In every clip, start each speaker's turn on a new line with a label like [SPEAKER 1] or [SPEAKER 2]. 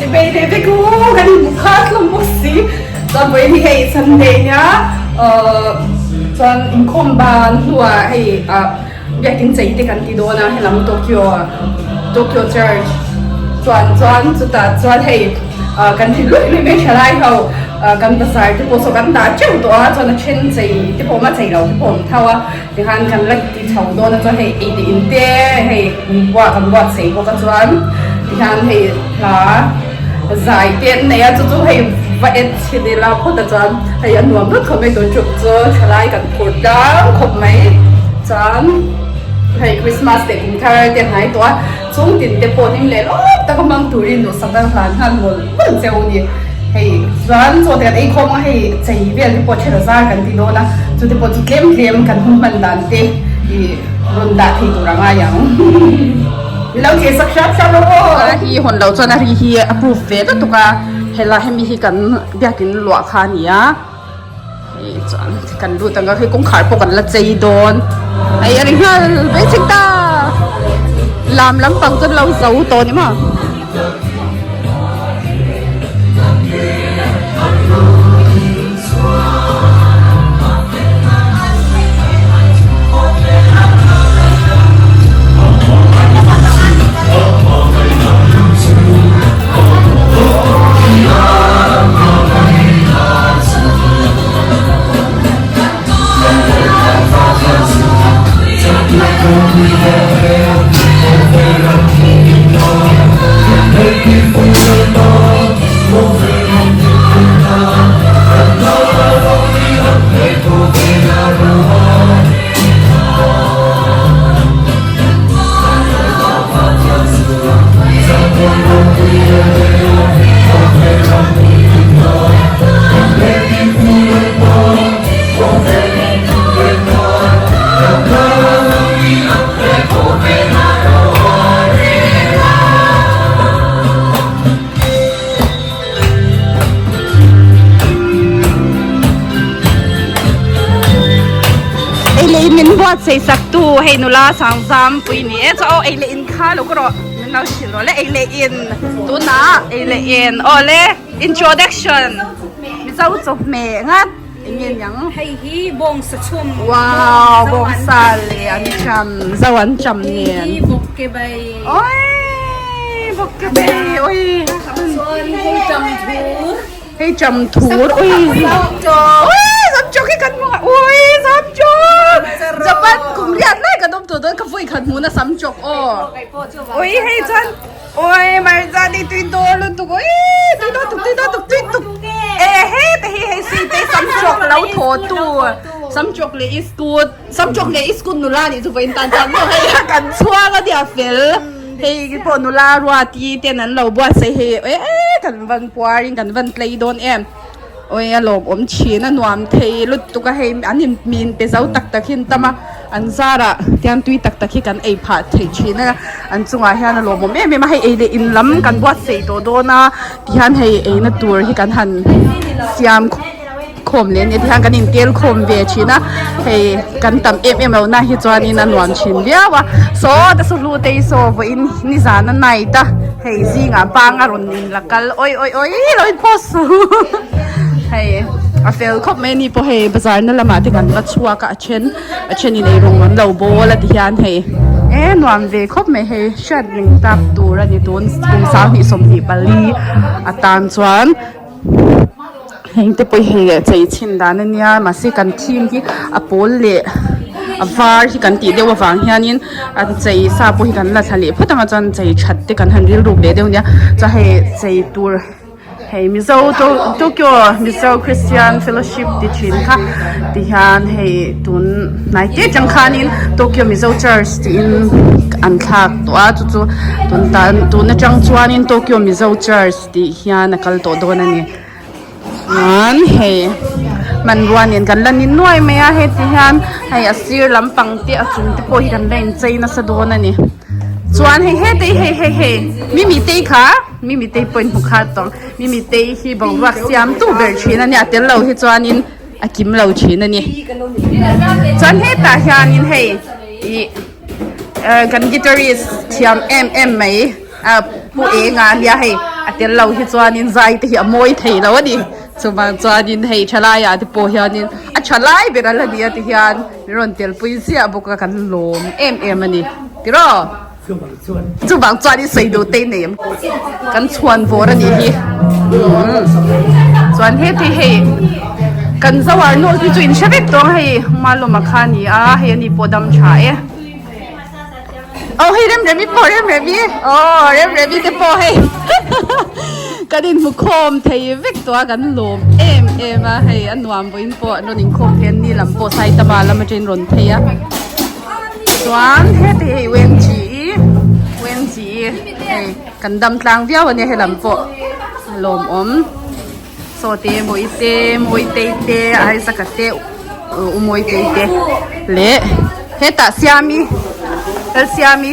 [SPEAKER 1] Chibai leh vek u, kan inhmu khat hlawm bawk si. Chuan vawiin hi hei Sunday nia chuan inkhawm ban hnuah hei biakin chei te kan ti dawn a helam Tokyo Tokyo Church chuan chuan chutah chuan hei kan ti luih luih mai tha lai ho kan bazar te pawh saw kan dah teuh tawh a chuan a then chei te pawh awm a chei lo te pawh awm tho a. Tikhan kan la ti chho dawn a chuan hei ei te in te hei buah kan buatsaih bawk a chuan tikhan hei hla zai te an nei a chu chu hei va en chhin ila phawt a chuan hei a nuam vek khawp mai tun ṭum chu thalai kan phur tlang khawp mai chuan hei Christmas leh kum thar te a hnai tawh a. Chung tin te pawh hlim leh lawm tak a hmang turin duhsak a hlan nghal mawlh mawlh cheu a ni. Hei chuan chaw te kan ei khawm a, hei chei vel te pawh then a zar kan ti dawn a, chu te pawh chu tlem tlem kan hun hman dan te ih rawn dah thei tur a ngai ang. Mi lo thlir sak hram hram rawh aw. A hi hawn loh chuan a ri hi a proof ve lutuk a, hela hemi hi kan biakin luah kha a ni a. Hei chuan kan lut ang a hei kawngkhar pawh kan la chei dawn hei a ri nghal vei chhing ta lam lampang chu an lo zo tawh a ni maw. Ei leh in min buatsaih sak tu hei nula sangzam pui ni e chaw ei leh in kha lo ka rawh min lo hrilh rawh le ei leh in tunah ei leh in aw le introduction mizo chawhmeh ngat eng nge niang
[SPEAKER 2] hei hi bawngsa chhum
[SPEAKER 1] wow bawngsa leh an cham zo an cham nen
[SPEAKER 2] hei hi bawk ke bai
[SPEAKER 1] oi bawk ke bai oi
[SPEAKER 2] chuan hei cham thur
[SPEAKER 1] Hei cham thur ui ui zam chawk hi kan hmu a ui zam chawk Japan kum riat lai kan awm tawh dawn ka vawi khat hmun a sam chawk aw ui hei chuan ui marza ni tui dawn lutuk ui tui dawn tuk tui dawn tuk tui tuk e he te hi hei si te sam chawk lo thaw tu sam chawk leh iskut sam chawk leh iskut nula nih chu vawiin tan chuan maw hei kan chhuang a nia fel. Hei pawh nula ruati ten an lo buatsaih hei e kan van puarin kan van tlei dawn em awi a lawmawm thin a nuam thei lutuk a hei an in min pe zo tak tak hi an tam a an zarah tiang tui tak tak hi kan ei phah theih thin a an chungah hian a lawmawm em em a hei ei leh in lam kan buatsaih tawh dawn a tihian hei eina tur hi kan han siam. Khawm leh ania tihian kan intel khawm ve thin a hei kan tam em em lo na hi chuanin a nuam thin viau a saw te saw hlu te hi saw vawiin nizan a night a hei zingah pang a rawn in la kal awi awi awi lo in post suh hei a fel khawp mai ani pawh hei bazar na lamah te kan va chhuak a a then a then in eirawng an lo bawl a tihian hei e nuam ve khawp mai hei hriat reng tak tur a ni tun kum 2024 atan chuan. Heng te pawh hi hei chei chhin dan a nia mahse kan theme hi a pawl leh a var hi kan tih deuh avang hianin an chei sa pawh hi kan la thla leh phawt ang a chuan chei that te kan han rilruk leh deuh a nia chuan hei chei tur hei mizo Tokyo mizo Christian fellowship ti thin kha ti hian hei tun hnai te atang khanin Tokyo mizo church tiin an thlak tawh a chu chu tun tan tun atang chuanin Tokyo mizo church tih hian a kal tawh dawn a ni chuan hei hmanrua nen kan la ni nuai mai a heti hian hei a sir lampang te a chung te pawh hi kan la inchei nasa dawn a ni chuan hei hetei hei hei hei mimi tei kha mimi tei pawh in hmu kha tawng mimi tei hi boruak siam tu ber thin a nia a tel lo hi chuanin a kim lo thin a ni chuan hetah hianin hei ih kan guitarist thiam em em mai. Pu Enga a nia hei. A tel lo hi chuanin zai te hi a mawi thei lo a ni. Chuvang chuanin hei thalaiah te pawh hianin a thalai ber a la ni a ti hian min rawn telpui ziah bawk a kan lawm em em a ni tiraw? Chuvang chuanin sawi duh te nei em kan chhuan vawr a nih hi chuan heti hei kan zoar nawlh hi chu in hre vek tawng hei malawma kha a ni a hei ani pawh dam tha e aw hei remremi pawh remremi aw remremi te pawh hei kan inhmu khawm thei vek tawh a kan lawm em em a hei a nuam vawiin pawh an rawn inkhawm thei a ni lam pawh saitama lam atangin rawn phei a. Chuan heti hei UNG UNG hei kan dam tlang viau ania helam pawh a lawmawm saw te mawi te mawi tei te Isaac-a te u mawi tei te leh hetah siami Lalsiami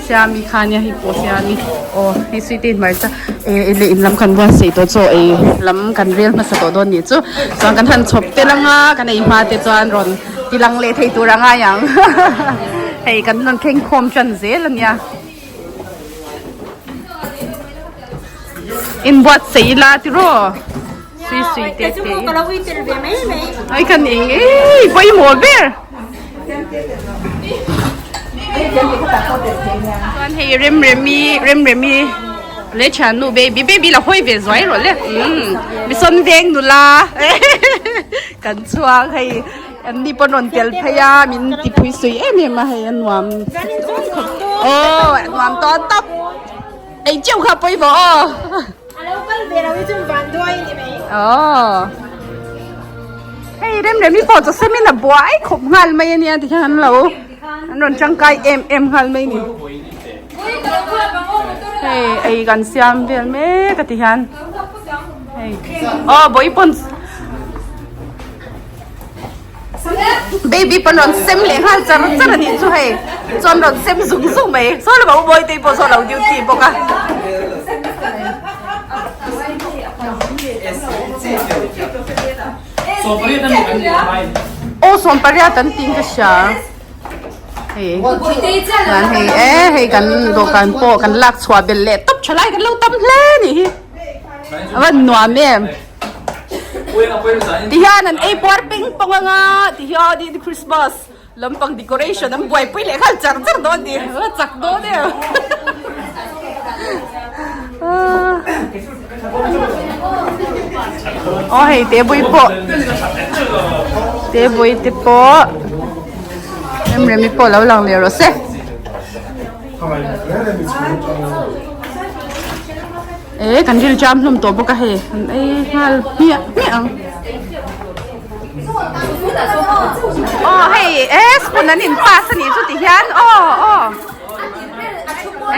[SPEAKER 1] siami kha ania hei pawh siami aw hei sweet hmarcha eh leh in lam kan buatsaih tawh chaw ei lam kan rel hmasa tawh dawn nih chu chuan kan han chhawp tel anga kan ei hma te chuan rawn. Ti lang leh thei tur a ngai ang. Hei kan rawn thleng khawm tan zel a nia. Inbuatsaih ila tiraw? Sui sui te te. Ai kan eng ei pawimawh ber. Chuan hei Remremi Remremi leh thiannu baby baby la hawi ve zuai rawh le. Umm misawn veng nula. Kan chhuak hei an ni pawn rawn tel phei a min ti phui sui em em a hei a nuam aw a nuam tawh tawp ei cheu kha pawimawh aw aw hei rem rem hi pawh chaw semin a buai khawp nghal mai ania tikhian an lo an rawn tangkai em em nghal mai ni hei ei kan siam vel mek a tihian. Aw bawi pawn baby pawn rawn sem leh nghal char char a nih chu hei chuan rawn sem zung zung mai saw lamah u bawi te pawh saw lo duty bawk a. Aw sawmpariat an tih in ka hria. Hei chuan hei e hei kan dawhkan pawh kan lak chhuah belh leh tawp tha lai kan lo tam hle a nih hi. A van nuam em ti hian an ei puar peng pawng anga ti hian in Christmas lampang decoration an buaipui leh nghal char char dawn a ni a chak dawn em aw hei te bui pawh te bui te pawh remremi pawh lo lang leh rawh se. E kan ril jam hlawm tawh bawk a hei an ei nghal hmiah hmiah ang aw hei e spoon an in pass a nih chu ti hian aw aw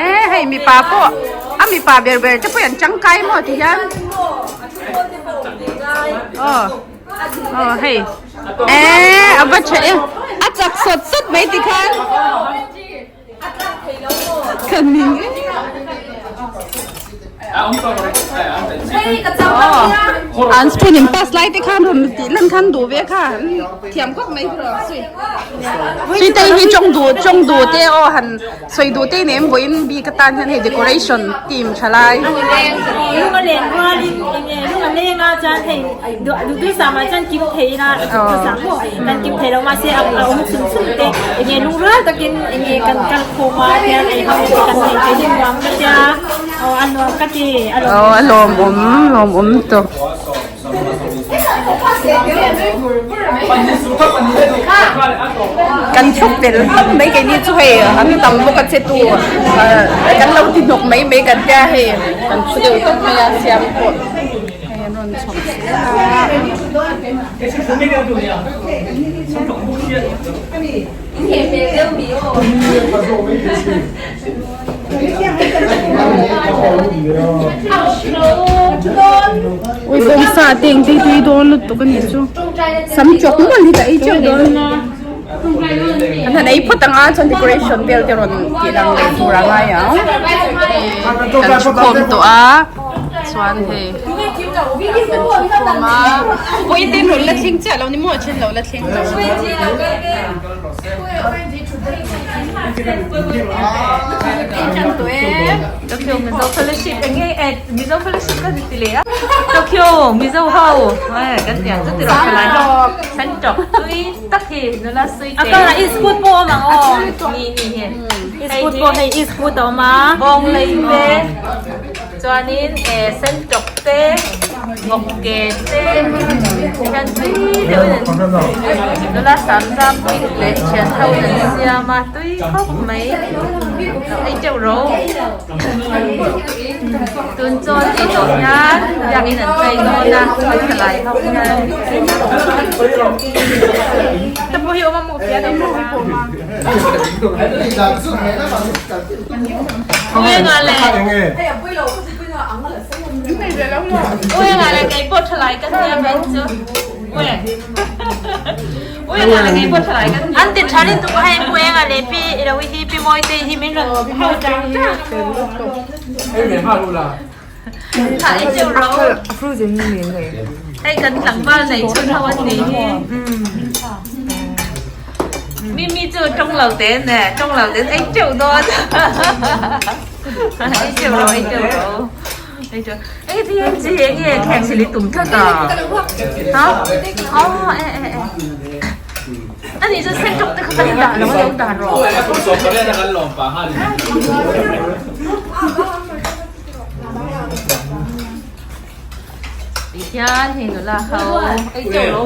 [SPEAKER 1] e hei mipa pawh a mipa ber ber te pawh an tangkai maw ti hian aw aw hei e a va tha e a chak sawt sawt mai ti khan. An spoon in pass lai te khan rawn tih lan khan duh ve kha thiam khawp mai sui sui te hi chawng duh chawng duh te aw han sawi duh te nen vawiin bik atan hian hei decoration team tha lai.
[SPEAKER 3] Lung a leng rualin enge lung a leng a chuan hei duhtuisam ah chuan kim thei ila duhtuisam maw kan kim thei lo mahse a awm chhun chhun te enge lung rual takin enge kan kal khawm a hian ei ho te kan nei thei hi nuam ka tia aw a nuam ka ti a lawm
[SPEAKER 1] aw a lawmawm lawmawm tawp. Kan chhawk tel hlawm mai keini chu hei an tam bawk a che tu kan lo ti hnawk mai mai kan tia hei kan thu deuh tawp mai a siam pawh hei an rawn chhawk Ui bawngsa te engte hi tui dawn lutuk a nih chu sam chawk mawlh hi ka ei teuh dawn an han ei phawt ang a chuan decoration vel te rawn tih lang leh tur a ngai ang kan thu khawm tawh a chuan hei kan thu khawm a pawh i ten rawn la thleng chiah lo ni maw a then lo la thleng lo.
[SPEAKER 3] Tokyo Mizo Fellowship enge eh Mizo Fellowship ka ti leh a Tokyo Mizo ho kan tiang chu tiraw thalai ho san chawk tui tak hi nula sui te a kal ah iskut pawh awm ang aw ni ni hi iskut pawh hei iskut a awm a bawng lei te Chuanin eh sen tawk te, ngawk ke te hian tui deuhin an nula sam zam pui leh thian ho in an siam a tui khawp mai lo ei teuh ro tun chaw an ei tawh hian biakin an chei dawn a thalai ho hian te pawh hi awm a maw pian awm lo An ti tha lutuk a hei Puenga leh Pi Ilo hi Pi Mawitei hi min rawn hau chang chang Hei kan tlangval nei chhun ho an nih hi. Mimi chu tawng lo te nè, tawng lo te ei teuh dawn. Ei teuh ro, ei teuh ro. Ei teuh. Ei ti em chi eng nge kheng sili tum tlat a. Ha? Oh, e e e. Ani chu sen tawk te kha kan dah lo a lo dah rawh. Ti hian hei nula ho ei teuh lo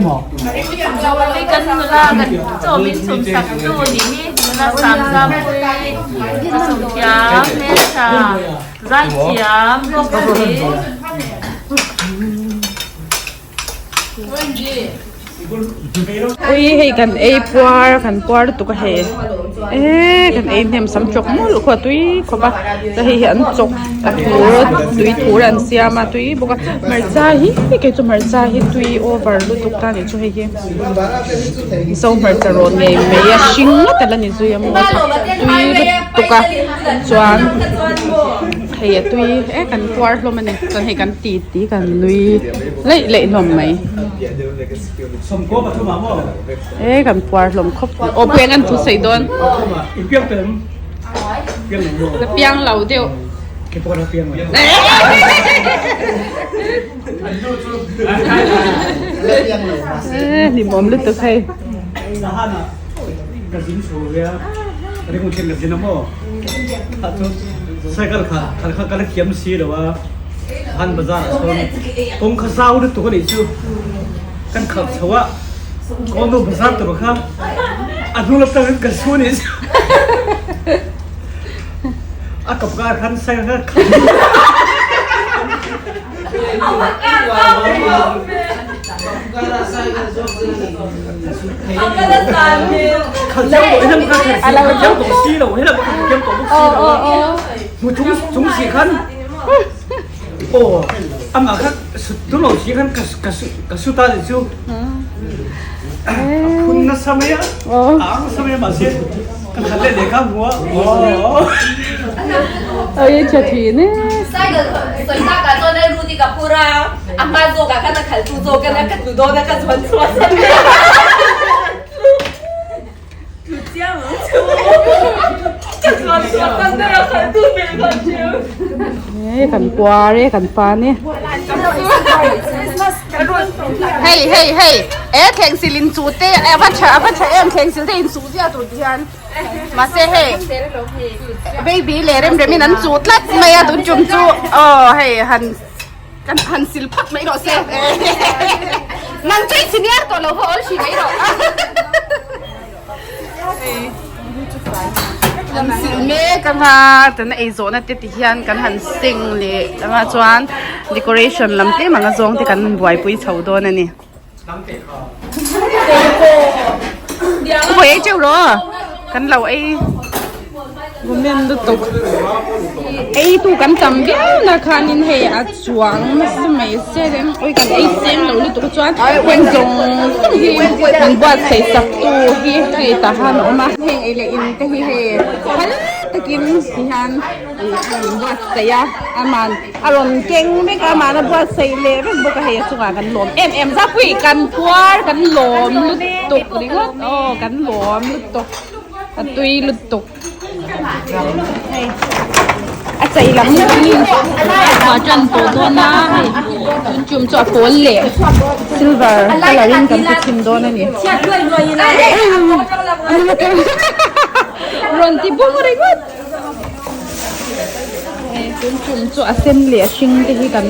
[SPEAKER 3] maw hei kan nula kan chaw min chhum sak tu nih hi nula sam zam pui chawchhum thiam hmeltha zai thiam bawk a ni.
[SPEAKER 1] Ui hei kan ei puar kan puar lutuk a hei eee kan ei hnem sam chawk mawlh khaw a tui khawp a chuan hei hi an chawk a thur tui thur an siam a tui bawk a hmarcha hi kei chu hmarcha hi tui over lutuk ta nih chu hei hi mizo hmarcha rawn ngei mai a hring ngawt a la ni zui a maw tui lutuk a chuan. Hei a tui e kan puar hlawm a ni chuan hei kan ti ti kan nui leih leih hlawm mai e kan puar hlawm khawp aw peng an thu sawi dawn ka piang lo deuh e hlimawm lutuk hei.
[SPEAKER 4] Cycle kha khan kha kan thiam si lo a han bazar ah sawn kawng kha zau lutuk a nih chu kan khalh chho a kawng nu bazar tur kha a hnung lam tangin kan su a nih chu a kap kar khan cycle kha
[SPEAKER 1] Oi tha thin e.
[SPEAKER 2] A hma zawkah khan a khaltu zawk a ka tlu dawn a ka chuan chhuah san mai a. Tlu chiang ang chu. Ka chuan chhuah san mai a khaltu hmel kha chiang.
[SPEAKER 1] E kan puar e kan pan e. Hei hei hei e thleng sil in chu te a va tha a va tha em thleng sil te in chu zia tur ti hian mahse hei baby leh rem rem in an chu tlat mai a tun tum chu aw hei han Kan han sil phawt mai rawh se. Nang chu i senior tawh lo pawh awl hri mai rawh. Kan sil mek anga tuna eizawhna te ti hian kan han seng leh anga chuan decoration lam tlem anga zawng te kan buaipui chho dawn a ni. Vawi ei teuh rawh kan lo ei Women lutuk ei tu kan tam viau na khanin hei a chuang nasa mai se reng ui kan ei seng lo lutuk chuan heng zawng zawng hi an buatsaih sak tu hi hei tah han a awm a heng ei leh in te hi hei phal. takin ti hian ih a rawn buatsaih a aman a rawn keng vek a aman a buatsaih leh vek bawk a hei a chungah kan lawm em em zapui kan puar kan lawm lutuk ringawt aw kan lawm lutuk a tui lutuk. Hei a chei lam a tan tawh dawn a hei tun tum chu a pawl leh silver colour in kan ti chhin dawn a ni rawn ti bawk ringawt hei tun tum chu a sen leh a hring te hi kan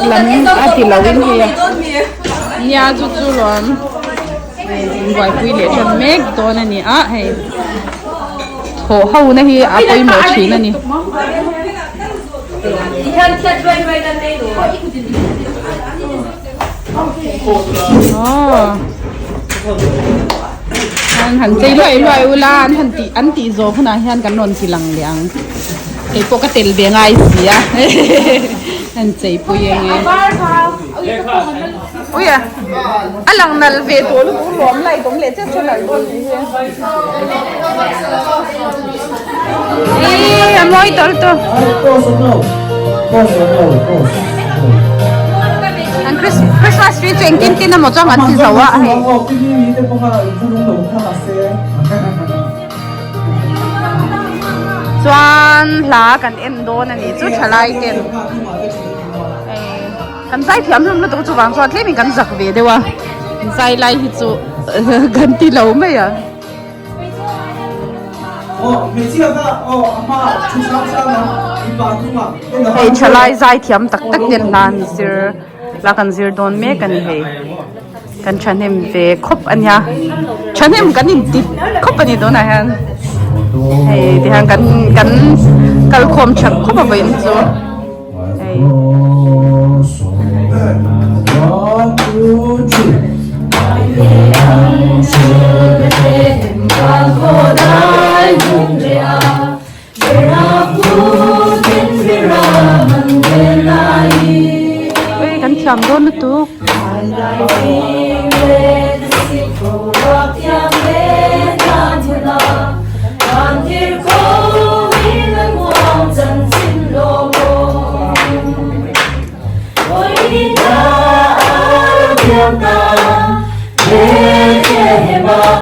[SPEAKER 1] lam a ti lo in hei a nia chu chu lawm. Buaipui leh tan mek dawn a ni a hei thawh ho na hi a pawimawh thin a ni. An han chei luai luai ula an han tih an tih zawh hunah hian kan rawn ti lang leh ang kei pawh ka tel ve ngai si a an chei pui eng e. Ui a, a lang nal ve tawh lutuk lawm light awm leh chiah chuan nalh dawn nih hi. Ih a mawi tawh lutuk. An Christmas tree chu engtin tin emaw chuan an ti zo a hei. Chuan hla kan en dawn a nih chu thalai ten. Kan zai thiam hlawm lutuk chuvang chuan tlemin kan zak ve deuh a, zai lai hi chu kan ti lo mai a. Hei thalai zai thiam tak tak ten hla an zir hla kan zir dawn mek a ni hei kan thahnem ve khawp a nia thahnem kan inti khawp a ni tunah hian hei tihian kan kan kalkhawm that khawp a vawiin chu. Kan thiam dawn lutuk.